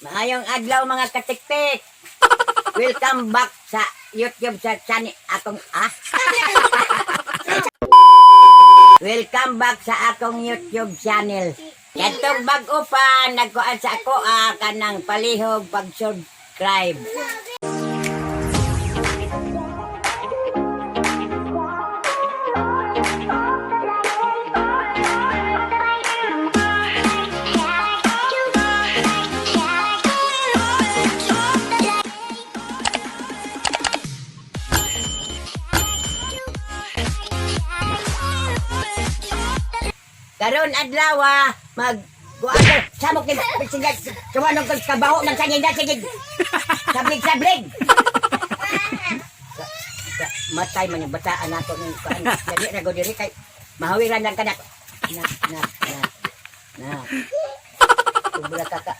Maayong adlaw, mga katiktik. Welcome back sa YouTube sa channel akong ah. Welcome back sa akong YouTube channel. Katong bag-o pa nagkuan sa ako ah, kanang palihog pag-subscribe. Karon adlaw ah, mag kuan ko samok ni sige suwanog kag kabaho ng saging na sige. Sablig sablig. Matay man yung bataan nato ng kuan. Dali ra go diri kay mahawiran lang kanak. Na na na. Na. Ubra kaka.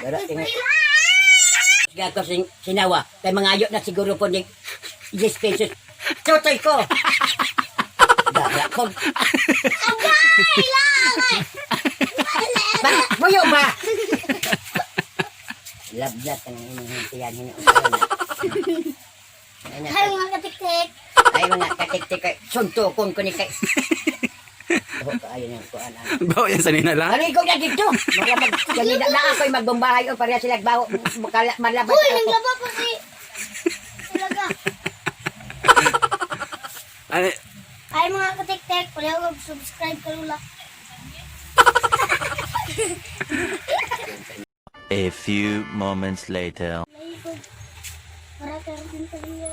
Dara tinga. Sige ako sing sinawa kay mangayo na siguro ko ni 10 pesos. Tutoy ko. Dara ko. Ba, buyo ba? Lablat ang inyong hintiyan hinuusan. Hi, mga katiktik. Ay, mga katiktik ay suntukon ko ni kay. Oh, ayun yung kuan. Ah. Bawa yan sa nila. Ano ikaw na dito? Mga mag ganina na ako'y magbombahay o pareha sila baho makala malabas Uy, ako. naglaba pa si Talaga. Ano, Hi, mga katiktik. Wala ko subscribe ka lula. A few moments later. Naikog. Para ka rin tayo.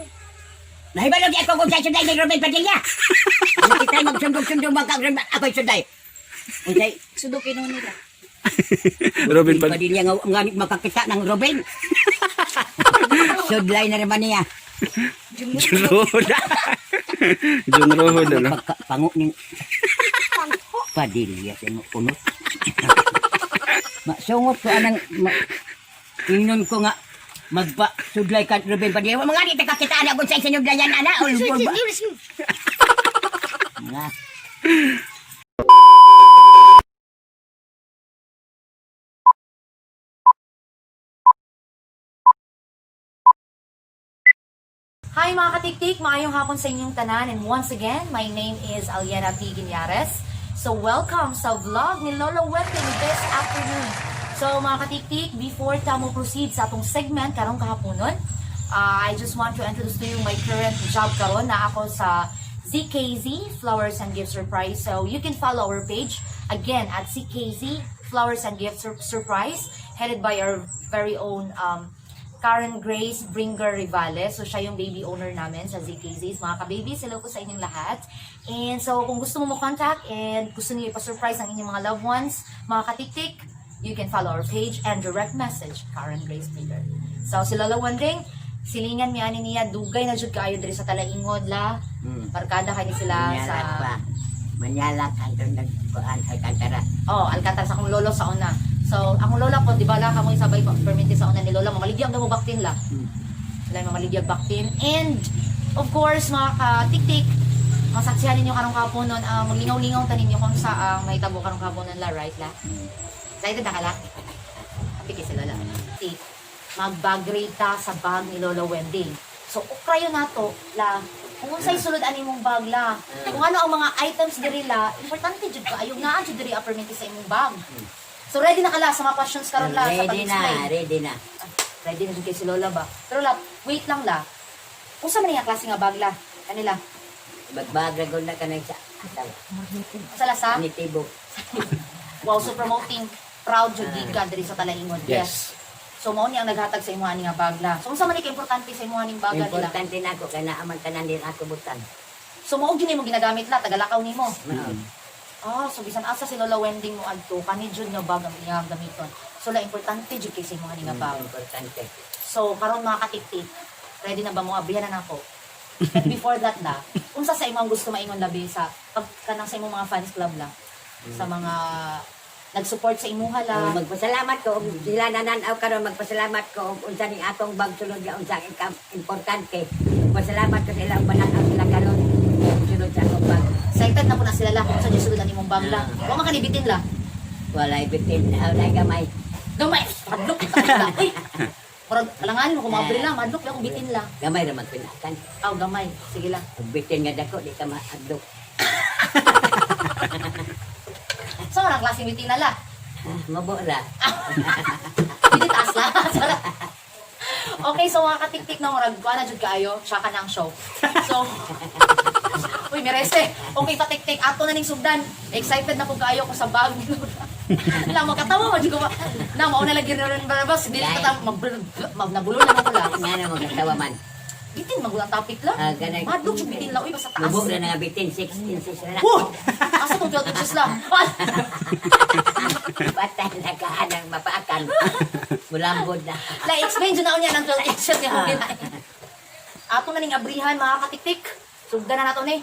Nahibalo di ako kung sa suday ni Ruben Padilla. Nakita magsundog-sundog mga kagron ako'y suday. Unsay Sudukin mo nila. Robin pa. Padilla nga nga makakita ng Ruben. Sudlay na naman niya. Jun Rohod. Jun Rohod, ano? Pagka, pango ning Padilla sa imo punot. Masungot ko anang ma, ingnon ko nga magpa sudlay ka Ruben Padilla. Mga di ta kakita ana kung sa sinudlayan ana ul ul- ba. Nga. Hi, mga katiktik! Maayong hapon sa inyong tanan and once again, my name is Aliena P. Guiñares. So welcome sa vlog ni Lola Wetting this afternoon. So mga katiktik, before ta mo proceed sa atong segment karong kahaponon, I just want to introduce to you my current job karon na ako sa ZKZ Flowers and Gift Surprise. So you can follow our page again at ZKZ Flowers and Gift Surprise, headed by our very own Karen Grace Bringer Rivales. So, siya yung baby owner namin sa ZKZs. Mga ka-babies, hello po sa inyong lahat. And so, kung gusto mo mo-contact and gusto niyo ipa-surprise ang inyong mga loved ones, mga katiktik, you can follow our page and direct message Karen Grace Bringer. So, si Lola Wanding, silingan mi ani niya, dugay na jud kaayo diri sa Talaingod la. Barkada kay ni sila sa Manyalak pa. Manyalak ang nagkuan Alcantara. Oh, Alcantara sa akong lolo sa una. So, akong lola ko, di ba la kamo isabay ko permente sa una ni lola, mamaligyag na mo baktin la. Sila yung mamaligyag baktin. And, of course, mga ka-tik-tik, masaksihan ninyo karong kaponon, ang maglingaw-lingaw ta ninyo kung sa ang mahitabo karong kaponon la, right la? Excited na ka la? Happy kay si Lola. Tik, mag-bag rate ta sa bag ni Lola Wendy. So, ukrayo na to, la, kung unsay sulod ani mong bag la, kung ano ang mga items diri la, importante jud kaayo naa jud diri permente sa imong bag. So ready na ka la sa mga questions karon la sa Ready na, pag-explain. ready na. Ready na jud kay si Lola ba? Pero la, wait lang la. Unsa man nga klase nga bag la? Kanila. Bagbagragon na kanang sa asawa. Unsa la sa? Ni Tibo. Wow, so promoting proud jud gid ka diri sa Talaingod. Yes. So mao ni ang naghatag sa imuha ni nga bag la. So unsa man ni ka-importante sa imuha ning bag nila? Importante na ako kay naaman tanan din ako butang. So mao gyud nimo ginagamit la, tagalakaw nimo. Mao. Ah, so bisan asa si Lola Wending mo adto kani jud nga bag ang iyang gamiton. So la, importante jud kay sa imuha ni nga bag. Importante. So karon mga katiktik, ready na ba mo abrihan na nako? But before that la, unsa sa imong gusto maingon labi sa pag kanang sa imong mga fans club la, sa mga nag-support sa imuha la? Magpasalamat ko og sila nananaw karon, magpasalamat ko og unsa ning akong bag sulod nga unsa ang importante. Magpasalamat ko sa ilang pananaw sila karon sulod sa akong bag. Excited na po na sila la kung sa sulod ang imong bag la. Wa man kanibitin la. Walay bitin, walay gamay. Gamay, madlok ta. Uy. Murag alangan mo kung maabri lang, madlok lang kung bitin lang. Gamay ra man pinakan. Aw, gamay. Sige lang. Ug bitin nga dako di ka maadlok. So, ang klaseng bitin na la. Ah, mabo ra. Hindi taas la. Sarap. Okay, so mga katiktik na murag kuha na jud kaayo, siya ka na ang show. So, uy, merese. Okay, patiktik. Ato na ning sugdan. Excited na po kaayo ko sa bag ni Lola. La, makatawa man jud ko. Na, mauna lagi rin barabas. Dili ka ta mag mag nabulo na mo ko la. Nga na magkatawa man. Bitin magulang topic lang. Ah, ganay. Madlok jud bitin la uy basta taas. Mabo ra na nga bitin 6 inches ra. Huh! Asa tong 12 inches la? Ah! Patay na ka anang mapaakan. Mulambod na. La, explain dyan na niya ng 12 inches niya. Ato na ning abrihan, mga katiktik. Sugdan na nato ni.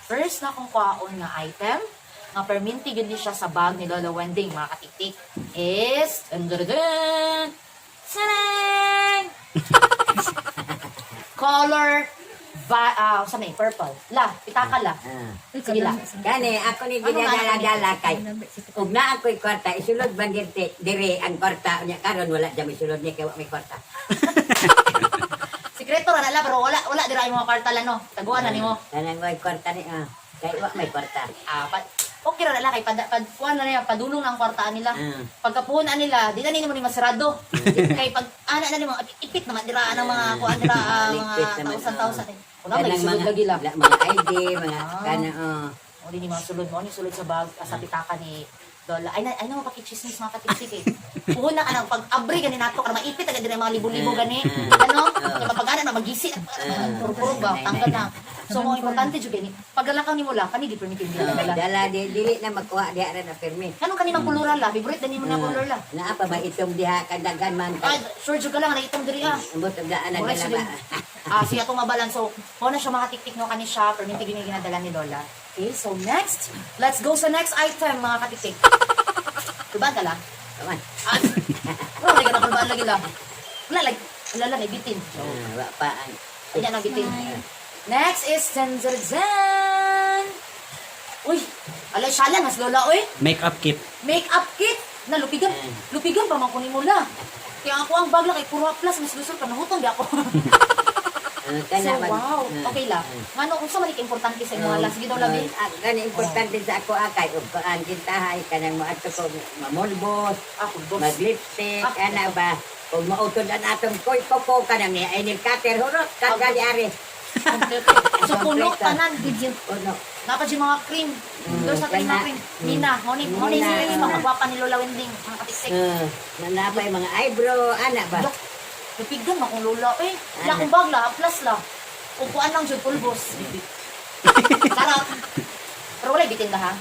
First na kong kwaon nga item, nga perminti yun ni siya sa bag ni Lola Wending, mga katiktik, is, dun, dun, color, va, sa may, purple. La, pitaka la. Ah. Sige la. Kani ako ni Ano nga ginadala-dala kay ug naa ako'y kwarta isulod man dirti diri ang kwarta unya karon wala jam isulod ni kay wa may kwarta. Sikreto ra na la, pero wala, wala dira yung mga kwarta la, no. Taguan na nimo. Kanang way kwarta ni ah kay wa may kwarta. Ah, pa, okay ra na kay pad, pad kuan na niya padulong na ang kwartaan nila. Pagkapuhon nila, di na nimo ni masarado. Kay pag ana na nimo ipit naman dira ang mga kuan dira ah, mga Ligpit naman, thousand ah. thousand. Wala may Kanang sulod mga lagi lang. Mga ID, mga Ah. kana oh. O di ni mga sulod mo ni sulod sa bag ah, sa pitaka ni Lola. Ay na ay na mapakichismis mga katiktik eh. Puhon na ka nang pag abri gani nato para maipit agad dira mga libo-libo gani. Ano? Kay mapagana na magisi. Puro-puro ba tanggal na. So mo importante jud gani. Paglalakaw nimo la kani gi permit Ah, nila. Dala di dili na magkuha diha ra na pirmi. Anong kanimang kulura la? Favorite na nimo na color la. Naa pa ba itom diha kadagan man Ay, kay sure jud ka lang na itong diri ah. ambot og daan na Wala dala siya ba. Ah, siya itong mabalan. So, mo na siya mga tiktik no kani siya, perminti gini ginadala ni Lola. Okay, so next, let's go sa next item mga katiktik. Kulbaan ka lang? Kaman. Ah, wala lagi na kulbaan lagi lang. Wala lagi, wala lang, ibitin. Ah, wa pa ang Kanya na bitin. Next is zen zen zen. Uy, alay siya lang, mas Lola, uy. Make-up kit. Make-up kit na lupigan. Lupigan pa man ko ni mula. Kaya ako ang bagla kay puro plus mas lusol pa nahutong di ako. Ah, kana So man. wow, Ah, okay lang. Ngano unsa man importante sa imo lang sige daw labi. Ah, kani importante sa ako akay ug kuan kintahay kanang moadto ko mamulbos, Ah, kulbos. mag-lipstick, Ah. ana ba? Kung mautod ang atong koy koko kanang ni ay cutter hurot kag gali ari. Kompleto. So puno tanan Video. Uno. Dapat yung mga cream. Doon sa cream kana. mga cream. Nina, mo ni mo ni Nina. si mga gwapa ni Lola Wending, mga katisik. Nanapay mga eyebrow ana ba? Dok, lupigan akong lola eh. La akong bag la, plus la. Upuan lang jud pulbos. Sarap. Pero wala bitin na ha.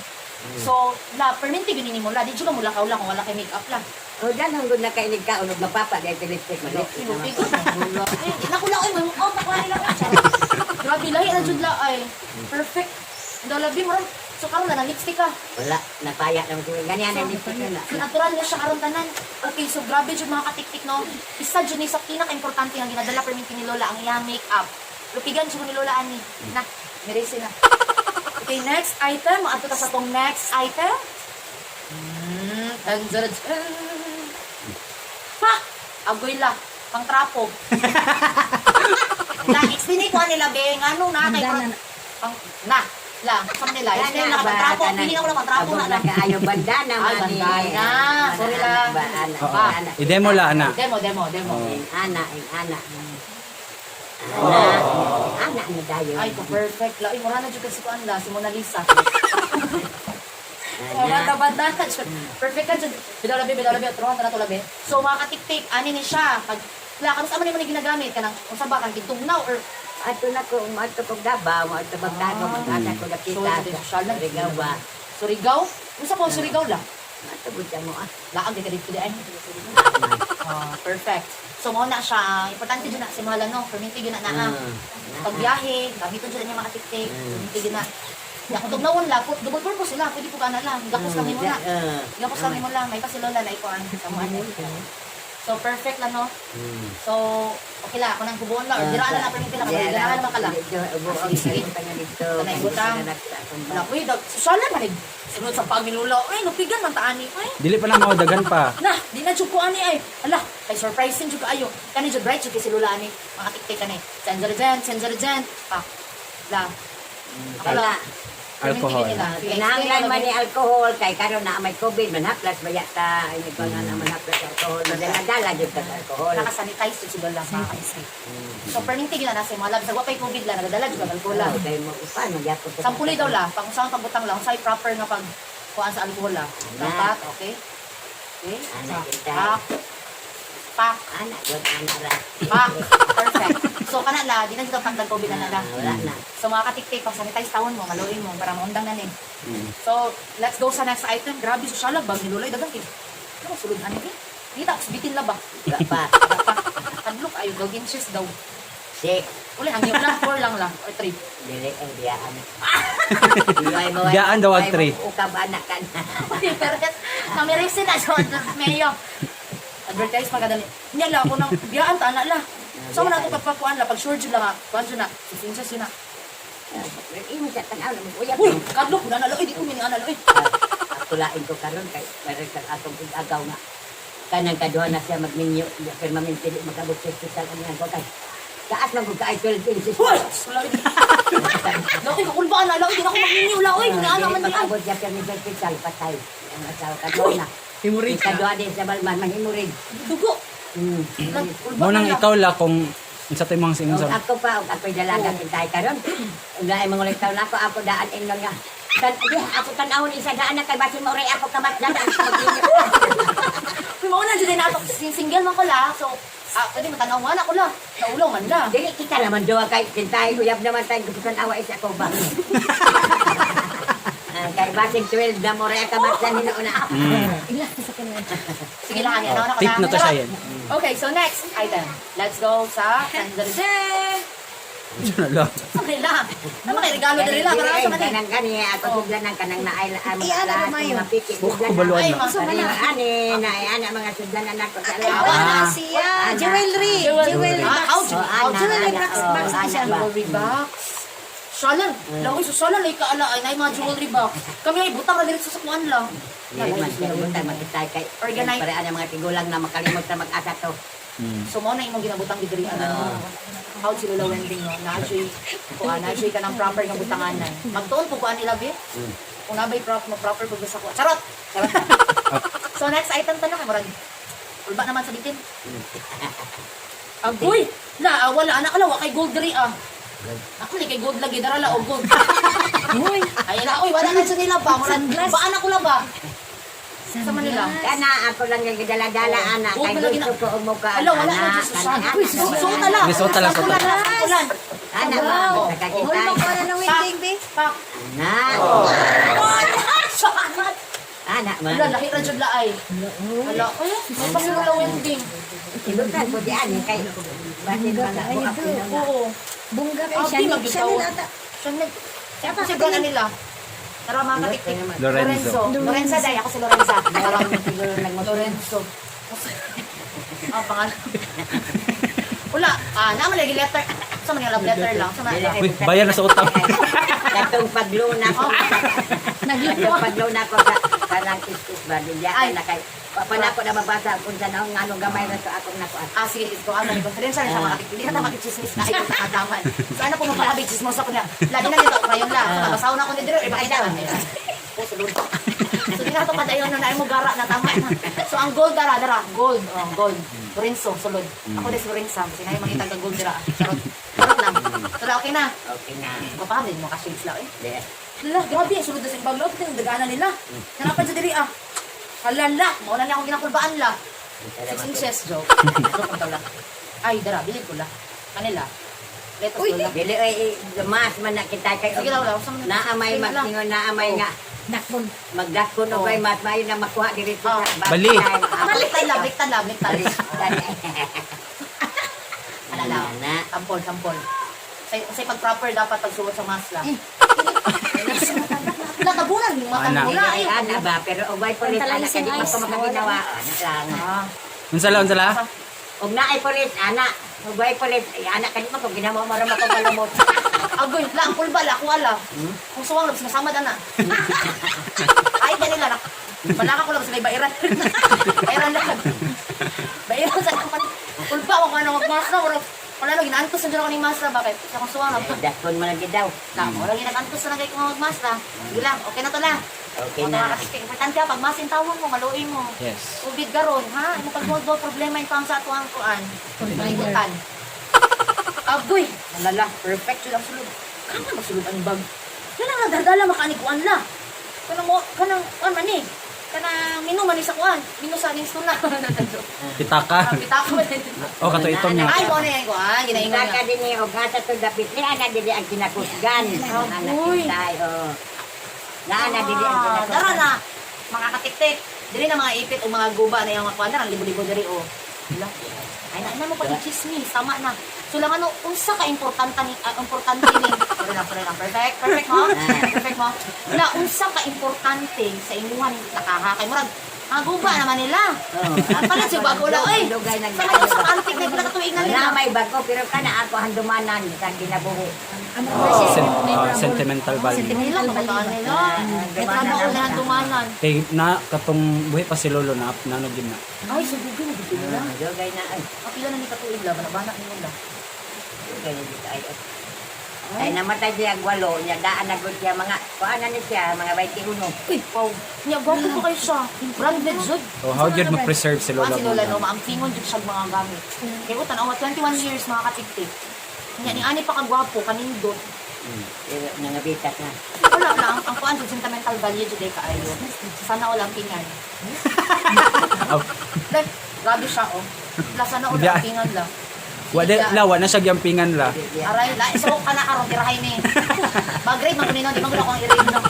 So, la, perminti gyud ni mo la, di jud ka mula kaula kung wala kay make-up la. O dan hanggon na kainig ka unog mapapa dahil lipstick mo. Lipstick naman. Lupigan mo lola. Ay, naku la oy, may oh, nakuha nila. Charot. Grabe lahi na jud la ay. Perfect. Ang labi mo ron. So karon na lipstick ka. Wala napaya naman siguro. Ganyan ang lipstick na. So, natural na siya karon tanan. Okay, so grabe jud mga katiktik no. Isa jud ni sa pinaka-importante nga ginadala perminti ni Lola ang iyang make-up. Lupigan jud ni Lola ani. Na, mirese na. Okay, next item. Maadto ta sa tong next item. Dun, dun, dun. Pa! Agoy la. Pang trapo. Na, explain ko nila be. Ngano na kay Bandana. pang na la sa nila. Explain na pang trapo. Pili na ko lang pang trapo Abog na na lang. kaayo bandana Ay, man ni. bandana. Sorry lang. Ba, ana, Oo. ana. I-demo la, ana. Demo, demo, demo. Ing ana, ing ana. Ana, ana na dayon. Ay, ko perfect la. Ay, mura na jud kasi kuan la si Mona Lisa. Ana. Banda banda na jud. Perfect ka jud. Bidaw labi, bidaw labi, truhan na to labi. So mga katiktik, ani ni siya pag la kanus amo ni mo ni ginagamit kanang unsa ba kang gitugnaw or Ato na ko, ato ko Davao, ato magtago, mag-ana ko nakita. So, social na. Surigao ba? Surigao? Unsa po ang Surigao la? Ato gud mo ah. Laag di ka dito di ay. Ah, perfect. So mo na siya, importante jud na si Mahala no, perminti jud na naa. Pagbiyahe, gamiton jud na niya mga katiktik, perminti jud na. Ya kung tugnawon la, double purpose sila, pwede po kana lang. Gapos lang nimo na. Gapos lang nimo lang, may pa si Lola na ikuan sa mo ano. So perfect lang no. So Okay la, ako nang kubuon la or dira na la permi pila ka ganahan man ka la. Dito, ubo-og, Sige, sige. butang nga dito. Tanay, butang. Wala uy, dag susala man sunod sa pagminula. Uy, nupigan man ta ani. Uy. Dili pa na mao dagan pa. Na, di na jud ko ani ay. Ala, kay surprising jud kaayo. Kani jud bright jud kay si Lola ani. Mga tiktik kani. Senjarajan, senjarajan. Pa. La. Ako la. Alcohol. Kinahanglan man ni alcohol kay karon na may COVID man haplas ba yata ay ko nga naman haplas alcohol. Madala jud ka sa alcohol. Nakasanitize jud si Lola mga kaiskay. So perminti gina na sa mga labs. Wa pay COVID la nagadala jud ang alcohol la. Oh, kay mo upan magyapon ka. Sampuli daw la, pag usahan pagbutang la, unsay proper nga pag kuan sa alcohol la. Dapat, okay? Okay? Ana, kita. Pak. Pak. Ana jud ana ra. Pak. Perfect. So kana la, di na jud ang pagdag COVID na la. Ah, wala na. So mga katiktik, pag sanitize tawon mo, maluin mo, para maundang na ni. So, let's go sa next item. Grabe, social bag ni Loloy. Dagang kay. Ano, sulod ani eh. Dita, bitin la ba? Wala pa. Wala pa. Kadlok ayo, gawin cheese daw. Sik. Uli, hangyo lang, 4 lang lang, or 3. Dili ang biyaan. Biyaan daw ang three. Ukab anak ka na. Perez, namirisi na siya, Mayo. Advertise magadali. Niya la, ako nang, biyaan ta, na la. So, man ako pagpakuan la, pag sure jud la nga, kuan jud na, 6 inches yun na. Imo sa tan-aw na mag-uyab. Uy, kadlok, na na la, uy, di ko minana la, uy. Ako lain ko karon kay meron sa atong agaw nga kanang kaduha na siya magminyo iya permanente di makabot sa ospital ang iyang ko kay taas man gud kaay 12 inches. Uy! Wala, uy. La, uy, kakulbaan na, la, uy, di na ako magminyo, la, uy, Dili na man niya. makabot siya permi sa ospital patay. Ang asawa kaduha na. Himurid. Kaduha din sa balman mahimurid. Dugo. Mo nang ikaw la kung unsa tay mga singon Og sa ako pa og ako'y dalaga kintay karon. Ug lain mga ulit taon ako ako daan ingnon nga. Tan di ako tan-awon isa daan na kay basin mo ray ako kamat daan. Uy, mauna dyan na ako. Single man ko la. So, pwede matanaw nga na ko la. Naulaw man la. Dili kita naman duha kay kintay uyab naman tayo gusto awa isa ko ba. Ah, kay basin 12 na mo ray kamat daan hinuuna. Sige lang, ano na ko Tip na to siya yan. Okay, so next item. Let's go sa Tanzanite. Ano la? Sa kanila. Ano kay regalo diri la para sa kanila. Kanang gani ako sudlan ng kanang naay ang Ay, ana, Mayo. mga piki Oh, sudlan. kabaluan Ay, na. mga Ani naay ana mga sudlan anak ko sa Ay, lawa. wala Ah. siya. Jewelry. Jewelry Ah, box. ouch. Oh, ana, Jewelry ana, box, oh, box na ana siya. ba? Jewelry box. Shalan, laoy so shalan lay kaala ay nay mga jewelry box. Kami ay butang ra diri sa sakuan lang. Dili man pero butang makita kay Organize. Para ana mga tigulang na makalimot na mag-asa to. So mao na imong ginabutang diri ano. How si Lola Wendy no? Naa siya kuan, naa siya kanang proper nga butanganan. Magtuon po kuan nila be. Kung nabay prop mo proper pag sa kuan. Charot. Charot. So next item ta na kay murag ulba naman sa bitin. Agoy! La, wala anak ala wa kay gold diri ah. Ako ni kay gold lagi dara la og gold. Uy. Ay na oy wala na sa nila ba murag Sunglass. baan ako la ba? Sa Manila. Kana ako lang yung gidala-dala ana Huwag kay mo lagi gusto ko umuka. Ala wala na jud Susan. Uy, suot na la. Suot na la, suot na la. Suot Ana ba Wow. Uy, makuha na ng winding, be. Pak. Ana. Ana man. Wala, lahi ra jud laay. Wala, ay, may pasimula wending. Ibutan ko diyan eh, kay basin pa na ako ako na. Oo. Bongga kay Ah, di, Chanel. magyud Chanel tawon. ata. Chanel. Siya pa si Brana nila. Tara mga katiktik. Lorenzo. Lorenza dai ako si Lorenza. Parang Lorenzo. Ang pangalan. Wala, naman lagi letter. Sa man yung love letter lang. Sa man lang. Uy, bayar na sa utang. Katong pagluna ko. Katong pagluna ko sa kanang istis ba diya Ay. na kay pa na ko na mabasa kung sa naong anong gamay na to akong nakuan. Ah, sige, let's go. Ano, confidential na siya mga katiktik. Hindi na tama kichismis na ayaw sa kataman. So, ano po mapalabi, chismosa ko niya. Lagi na nito, kayon lang. Nabasaw na ako ni Drew. Iba kita. Oh, sulod. So, di na ito padayon na mo gara na tama na. So, ang gold dara, dara. Gold. Oh, gold. Lorenzo, sulod. Ako din si Lorenzo. Kasi makita ka gold dara. Charot. Charot lang. So, okay na. Okay na. Mapaham din mo ka-shades lang eh. Di. Hala, grabe. Sulod na sa ibang loob. Ito yung dagana nila. Hanapan sa diri ah. Halala. Mauna niya akong ginakulbaan la. 6 inches, joke. Joke ang tawla. Ay, dara, bilib ko la. Kanila. Let us go la. Dili oy mas man na kita kay Sige daw, daw. Sa mga- Naamay Sige lang. magtingon naamay nga Nakbon. magdakon og ay mas maayo na makuha diri Oh. sa Bali. Baliktad la, baliktad la, baliktad. Alala. Na. Tampol, tampol. Sa pag-proper dapat pagsuot sa mask lang. Natabunan yung mata Ana. mo na. Ay, ana ba pero ubay pulit ana kay di pa ko makaginawa. Ana lang. Ah, Unsa la, unsa la? Og naay pulis, ana. Ug way pulis, ay ana kanimo kung ginamo mo ra mo kalumot. Agoy, la, ang kulba, la, ako ala. Kung suwang, labas masamad, ana. Ay, ganila, na. Balaka ko lang sila bairan. Bairan lang. Bairan sa akong kulba, ako ka na magmasra. Wala, wala na, ginaantos na dyan ako ni Masra. Bakit? Sa akong suwang, Ay, dakon mo lang gid daw. na, wala ginaantos na lang kay magmasra. Sige lang, okay na to la. Okay O, na. nakakatiktik. Importante ha, pag masin tawon mo, maluoy mo. Yes. Ubid garon, ha? Mo pag problema yung sa ato ang kuan. Kalibutan. Agoy, alala, perfect jud ang sulod. Kana magsulod ang bag. Kanang nagdadala makaani kuan la. Kanang mo kanang kuan man ni. Kanang mino man ni sa kuan. Mino sa ning tuna. Pitaka. Pitaka man ni. O kato itom niya. Ay mo na yan kuan, ginaingon Ka niya. din ni og asa to dapit ni ana dili ang kinakusgan. Ana Agoy. kitay oh. Naa na dili ang Ah, kinakusgan. Dara na mga katiktik. Diri na mga ipit o mga guba na yung mga kuan ang libo-libo diri oh. Wala. Ay na na mo pati chismis, tama na. So lang ano unsa ka importante ni importante ni sorry lang, perfect, perfect mo. Perfect mo. Na unsa ka importante sa imuha ning takaha kay murag ang guba naman nila. Oo. Ang pala siya bago la oy. Dugay nag- Sa kayo sa antik na pila ka tuig na nila. Wala may bago pero kana ako handumanan sa kinabuhi. Sentimental value. Nila kabataan nila. Metrano na dumanan. Kay na katong buhi pa si lolo na nano gid na. Ay, sa dugay na dito nila. Dugay na ay. Kapila na ni katuig la, bana-bana ni mo la. Dugay na dito ay. Ay namatay siya gwalo niya daan na gud siya mga kuan na ni siya mga 21. Uy, wow. Nya, gwapo ko kayo siya. Branded jud. So how jud ma-preserve si Kuan Lola si Lola no, Bugan? maampingon jud siya mga gamit. Kay utan awa 21 years mga katiktik. Nya ni ani pa kagwapo kanindot. Pero nangabitas na. Wala lang ang kuan jud sentimental value jud ay kaayo. Sana all ang pingan. Aw, Like, grabe siya oh. La sana all ang pingan la. Wa de la wa na siya gyampingan la. Aray la, so kana karon tirahay ni. Mag-grade man kuno di man kuno akong i-rate no.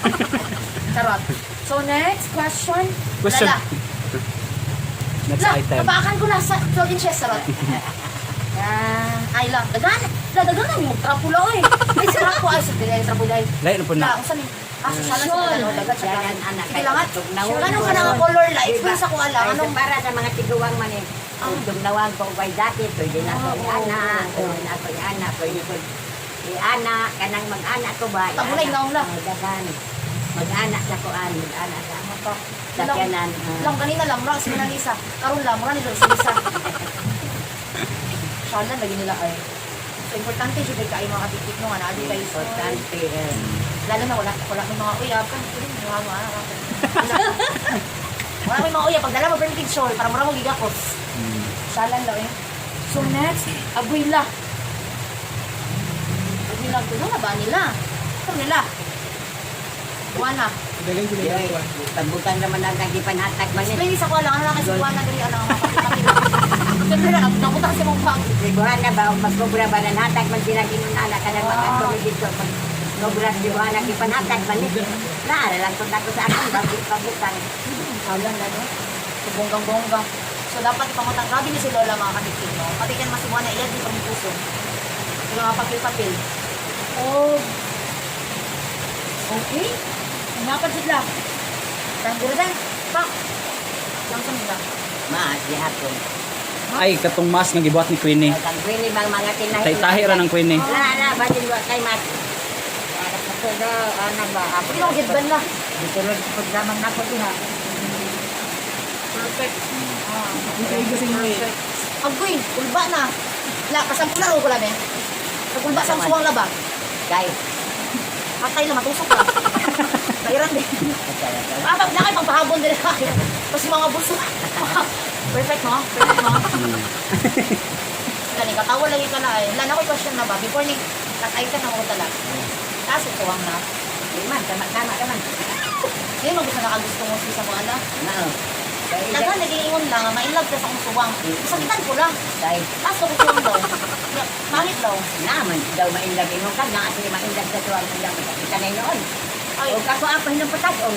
Charot. So next question. Question. Lala. Next La, item. Napakan ko na sa 12 inches, sarot. Ah, ay lang. Dagan. La, dagan na. Magtrapo lang eh. Ay, sa trapo. Ay, sa dili, trapo dahil. Lain na po La, na. unsa ni? Ah, sa sala sa dalawa. Dagan siya. Dagan, anak. Sige lang at. Tugnawan Anong ko. ka na nga color la? Explain sa ko ala. Ay, Anong para sa mga tiguang man eh. Kung tugnawan ko kay dati, pwede na ko i-ana, pwede na ko i-ana, pwede ko i-ana, kanang mag-ana ko ba? i-ana. Tabulay, naong la. Oh, dagan. Mag-ana sa kuan, mag-ana sa sakyanan. Ah. Lang kanina lang, mura si Mona Lisa. Karon lang, mura nila si Lisa. Shala lagi nila ay. So importante jud kay kayo mga katiktik no nga naa di kayo Importante. Eh. Lalo na wala wala may mga uyab kan pwede mo mga mga wala. Wala may mga uyab pagdala mo permitted shawl para mura mo gigakos. Salan daw eh. So next, abuela. Abuela ko na ba nila? Ito nila. Buwana. Yoy, Pagbutan naman ang nagipanhatag man eh. Explain sa ko lang ano lang kasi buwana diri ano ang mga Siyempre na, napunta kasi mong pang. Siguhan na ba o pagkobra ba nanhatag man sila ginunana ka ng mga dito. Pagkobra siguhan na gipanhatag man eh. Naara lang kung ako sa akong bakit pagbutan. Salan na no? So bonggang-bongga. So dapat ipangutang grabe ni si Lola mga katiktik no. Pati kan masibuan na iyan dito ang puso. Yung mga papel-papel. Oh. Okay. Ang jud lang. Tangguradan. Pak. Lang sa nila. Ma, gihapon. Ay katong mask nga gibuhat ni Queenie. Ang Queenie bang mga tinahi. Tay-tahi ra ng Queenie. Wala na, batin wa kay mas. Ana ba? Hindi ko gidban la. Ditulog sa programang nako diha. Perfect. Ah. Perfect. Agoy, kulba na. La, kasampulan o kulabi. Kulba sa suwang laba. Kay. Patay lang, matusok ka. Kairan din. Ah, pag nakay pagpahabon din ka. Tapos yung mga buso. Perfect no? Perfect no? Kani katawa lagi ka na eh. Wala na ako question na ba? Before ni last item na ko tala. Taas ito ang na. Di man, tama-tama ka man. Hindi mo gusto nakagusto mo sa mo ala. Mao. Kay Daghan nag-iingon lang, ma-inlove ka sa akong suwang. Sakitan ko lang. kay Taas ako suwang daw. Pangit daw. naman daw mainlag imong ka na asli mainlag sa tuwang ilang kita na noon. Ay, O kako ako hinong patag o.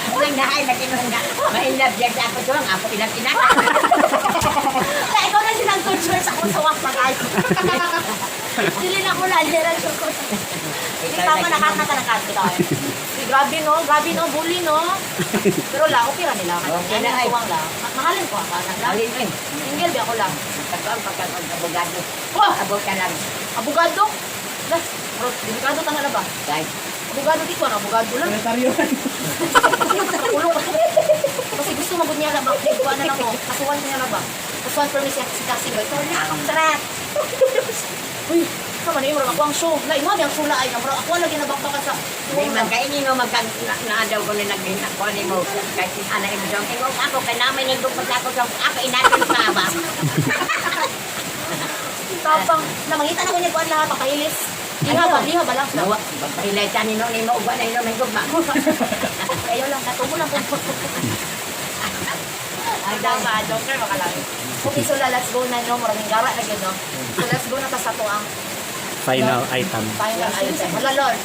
Unang naay lagi nung na mainlag diyan sa ako tuwang ako ilang tinaka. La, ikaw na silang culture sa akong suwang pag-ay. Dili na ko la, literal ko. Hindi tama nakakata na kat ikaw. Grabe no, grabe no, bully no. Pero la, okay ra nila. Okay na, Ano ay. tuwang la. Mahalin ko ka na. Alin eh. Single ba ako lang. Pagkaan pagkaan abogado. Wah! Abog ka lang. Abogado. Lah, bro, delikado ta na ba? Guys. Abogado di ko ano, abogado lang. Ulo ka. Kasi gusto magud niya na ba? Kuha na lang mo. Kasuhan niya na ba? Kasuhan permis siya si Cassie ba? Ito na akong tarat. Uy, sama na yun, murag ako ang show. La, imo ang show la ay, murag ako lagi nabakbakan sa Di man kay ni mo magkan na, na daw ko ni naghinak ko ni mo kay si ana imo dong ingon ako kay namin ning gugma ako dong ako inaton pa ba. Tapang, na mangita na ko niya kuan lahat, papahilis. Liha ba, liha ba lang sila? Nawa pagpahilay sa nino nimo ugwa na ino may gugma. Ayaw lang, katubo lang po. Ay, tama, joker, baka lang. Okay, so la, let's go na, no? Maraming gara na yun, no? So let's go na ta sa to ang Final item. final item. Wala, Lord.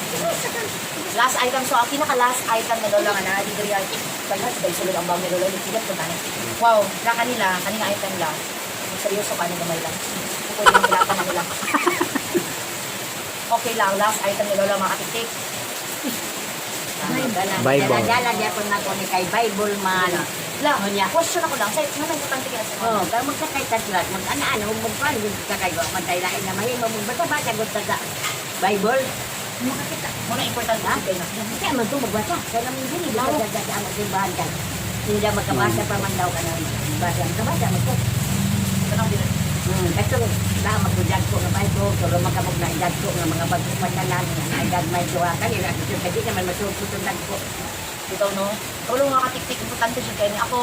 Last item. So, ang pinaka-last item na Lola nga na, dito riyan. Pagkat, dahil sulod ang bag ni Lola, likigat ko tani. Wow, na kanila, kanina item lang. Seryoso ka, gamay lang. Kung pwede yung pilatan na nila. Okay lang, last item ni Lola, mga katiktik. Bible. Dala gyapon na ko ni kay Bible man. La, Unya. question ako lang. Sa, nga importante kaya sa mga. Oh, kay magsakay ta sila, mag-ana-ana, huwag magkuhan, huwag sakay, wa man tayo lain na mahimo, magbasa-basa, gud ta sa Bible. Makakita. Muna importante Ha? kayo na. Kaya man ito magbasa. Kaya naman din, hindi ka sa ang simbahan ka. Hindi daw magkabasa pa man daw ka na basa. Magkabasa, magko. Tanong din. Kato, na magbudag ko nga Bible, pero makamog na edad ko nga mga bago pa tanan, nga naedad may duha kanila. Kasi di naman masugot ang dagko. Ikaw no? Tulong mga katiktik, importante siya kaya ni ako,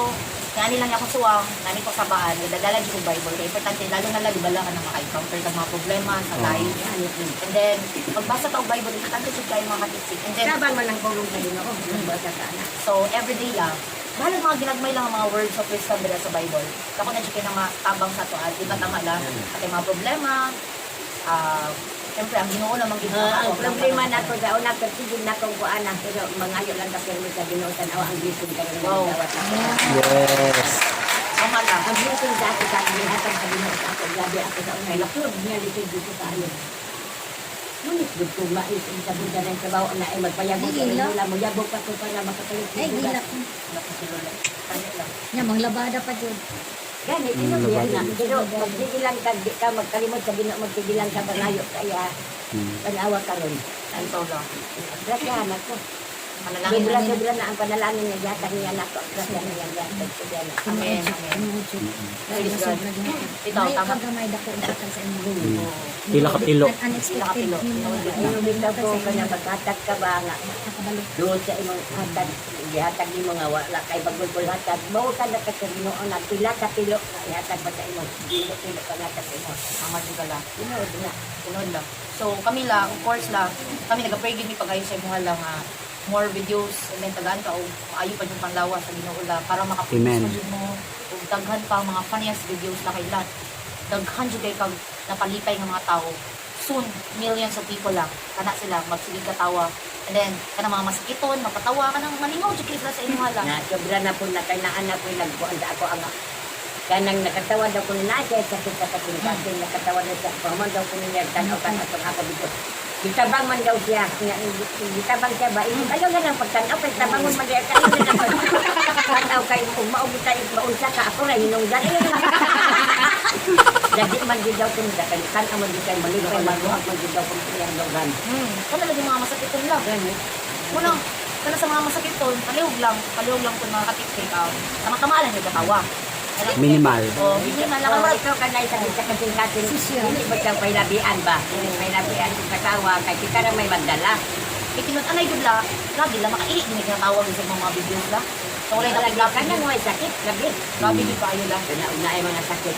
ngani lang niya akong suwang, ngani ko sa baan, nagdadala dyan kong Bible. Kaya importante, lalo na lalo, bala ka na maka-encounter ng mga problema sa life. And then, magbasa ka og Bible, importante siya kayo mga katiktik. And then, Sabang man ang kulong sa Ginoo, magbasa ka na. so everyday lang, bahalag mga ginagmay lang ang mga words of wisdom nila sa Bible. Ako na siya kayo ng mga tabang sa tuad, di ba tama lang? At yung mga problema, ah, siyempre, ang Ginoo lamang Ginoo. Ang problema na ko sa una, kasi din na kong kuan na, pero mangayo lang ka pero sa Ginoo tanaw ang blessing ka ng Wow. dawat na. Yes. Tama lang. Ang blessing sa ako sa akin, hatag sa Ginoo sa ako, grabe ako sa una, lakod niya likod dito sa ayo. Ngunit gud ko mais ang sabon sa ng trabaho na ay magpayabog Ay, sa gila. Manila, moyabog pa ko para makapalit. Ay, gila. Naku, si Lola. Tama lang. Nya, manglabada pa jud. Gani, ino biya na. Pero magsigilan ka, di ka magkalimot sa Ginoo, magsigilan ka pangayo kaya panawa karon. Ikaw lang. Grasyahan ako. Manalangin Sobra sobra na ang panalangin niya yata niya nako. Grasya niya yata niya na. Amen. Amen. Praise God. Ikaw, May tama. kagamay dako ang hatag sa imo. Pila ka pilo. Unexpected Pila ka nimo. Ano bitaw ko kana maghatag ka ba nga Nakabalo. doon sa imong hatag gihatag nimo nga wala kay bagulbul hatag mao ka na ka sa Ginoo na pila ka pilo nga ihatag ba sa imo pilo pilo ka hatag sa imo. Tama jud ka lang. Tinuod na. Tinuod lang. So kami lang, of course lang, kami nag-pray gid mi pagayon sa imuha lang nga more videos and then tagaan ka og maayo pa jud panglawas sa Ginoo la para makaproduce Amen. pa jud mo og daghan pa ang mga funniest videos na kay lahat. Daghan jud kay kag napalipay nga mga tao. Soon, millions of people lang kana sila magsigig katawa. And then kanang mga masakiton, mapatawa kanang malingaw jud kay sila sa imuha lang. Na sobra na po na kay naa na po nagkuan sa ako ang kanang nakatawa daw ko na siya sa kita sa kinkasin nakatawa na siya paman daw ko niya tanaw kan atong ako dito. Gitabang man daw siya nga gitabang siya ba ayaw na lang pagtanaw kay tabangon man diya kayo na lang tanaw kay ug mao ta maunsa ka ako ra hinungdan ayaw na. Dadi man gid daw ko niya kay tan man gid kay malipay man buhat man gid daw ko iyang dawgan. Kana lagi mga masakiton lang. Gani. Unang, kana sa mga masakiton, palihog lang kung mga katiktik, tama-tama lang yung katawa. Minimal. Oh, minimal lang. Oh, ikaw ka na isang sa kasing-kasing. Dili ba siya pahilabian ba? Dili pahilabian kung katawa kay kita ra may magdala. Itinud-anay gud la, lagi la makaihi din kinatawag sa mga videos la. So wala Wala na gyud kanang may sakit labi. Grabe gud kaayo la. Kana una ay mga sakit.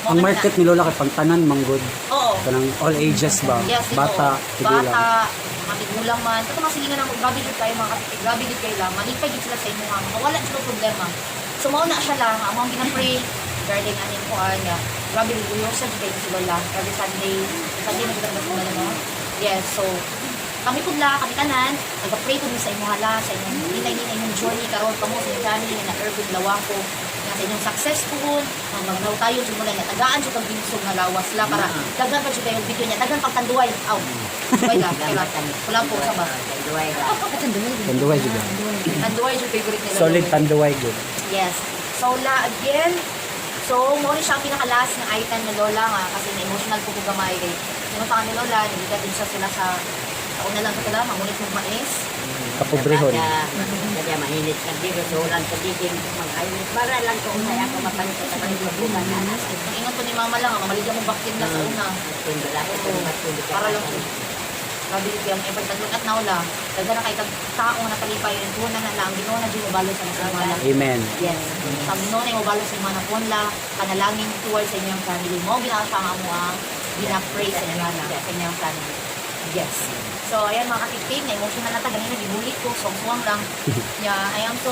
Ang market ni Lola kay pangtanan manggod. Oo. Kanang all ages ba? Yes, ito. Bata, tigulang. Bata, mga tigulang man. Ito mga silingan ako, grabe gud kayo mga kapatid, grabe gud kayo lang. Malipay gud sila sa imo nga, mawala sila problema. So mao na siya lang, among gina-pray regarding aning kuan nga. Grabe gud uyo sa kayo si Lola every Sunday. Sunday man gud ang no? Yes, so kami pud la, kami tanan, nagpa-pray pud mi sa imuha la, sa inyong hinay-hinay inyong journey karon kamo sa inyong family nga na Irvin Lawako. nga sa inyong successful, nga mag-grow tayo jud mo lang nga tagaan jud kag binsog nga lawas la para daghan pa jud kayong video niya, daghan pag tanduay. Aw. Tanduay la, okay la. Wala po sa ba. Tanduay ra. Tanduay jud. Tanduay jud favorite nila. Solid tanduay gud. Yes. So la again, so mo ni siya ang pinaka-last nga item ni Lola nga kasi na-emotional po ko gamay kay yung pa ni Lola, nagita din siya sila sa una lang sa tala, mangunit mo mais. Kapobrehon. Kaya mahinit sa dito, sulan sa diging, mag-ayos. Para lang ko unay ako mapalit sa pagbubukan na. Ang ingon ko ni Mama lang, mamaligyan mo vacuum na sa una. Para lang po. Grabe yung ang effort. Look at now la. Daghan na kay kag tao nga napalipay and una na lang Ginoo na jud mobalo sa mga la. Amen. Yes. Sa Ginoo na mobalo sa mga napuan la, kanalangin towards sa inyong family mo gina siya ang amo ang gina-pray sa inyo na sa inyong family. Yes. So ayan mga katiktik, na emotional na ta ganina gibulit ko, suwang lang. Yeah, I am so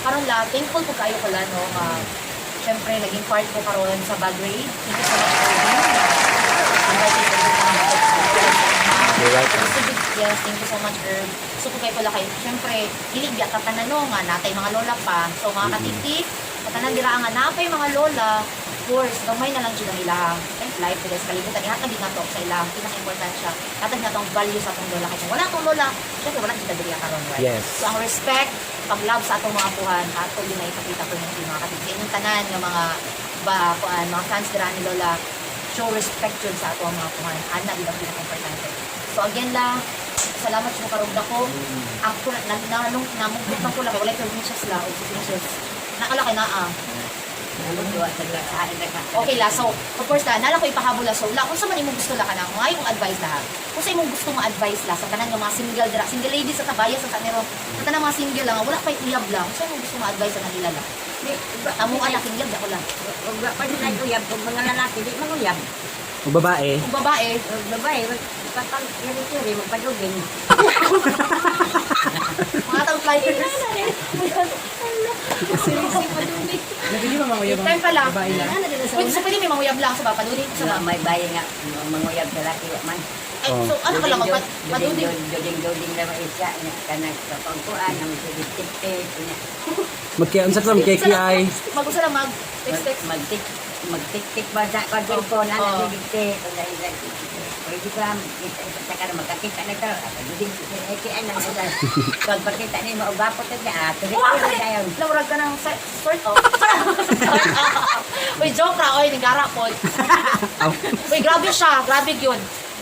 karon la thankful ko kayo ko la no. Syempre naging part ko karon sa bag raid. Thank you so much Irvin. Invited ko You're welcome. So, yes, thank you so much, Herb. So, kung kayo pala kayo, syempre, dili biya ka tanan nga natay mga lola pa. So, mga katiktik, katanan dira nga napay mga lola, of course, gamay na lang jud ang ilang life because kalibutan ihatag din nato sa ilang pinaka-importansya. Hatag nato ang value sa atong lola kay kung wala atong lola, syempre wala jud ta diri karon, right? Yes. So, ang respect, pag-love sa atong mga apuhan, ato yun na ipakita ko ng mga katiktik. Sa inyong tanan nga mga ba kuan mga fans dira ni Lola, show respect jud sa ato ang mga apuhan. Ana gid ang pinaka-importante. So again la, salamat sa karong dako. Ako na na nung namugkot man ko la kay walay permissions la o signatures. Nakala kay naa. Okay la, so of course la, nala ko ipahabol la. So la, kung sa man imong gusto la kanang mga imong advice la. Ha? Kung sa imong gusto nga advice la sa tanan nga mga single dira, single ladies sa tabaya sa tanero, sa tanan mga single lang, wala pay uyab la. Kung sa imong gusto nga advice sa kanila la. Amo ala single dako la. Kung pa sila uyab, kung mga lalaki, di manguyab. O babae, Kung babae, Kung babae, magpapag-yuri-yuri, magpadugin. mga tao flyers. Time pala. Pwede, so pwede may manguyab lang sa ba? Paduding sa ba? Sa may bayan nga, manguyab sa laki, wa man. Ay, so ano ka lang, magpaduding. Duding-duding na maisya, kanang kapangkuan, ang tik-tik, magkian sa tam KKI. Mag-usa lang mag text text. Magtik magtik-tik ba sa kwan cellphone Oo. ana tik-tik pwede ba kita sa ka magkakita na to duding eh ana pag pakita ni mo gwapo to siya ah tuloy Wow! tuloy tayo. Lawrag ka ng sort of. Uy, joke ra, oy, nigara po. Aw. Uy, grabe siya, grabe yun.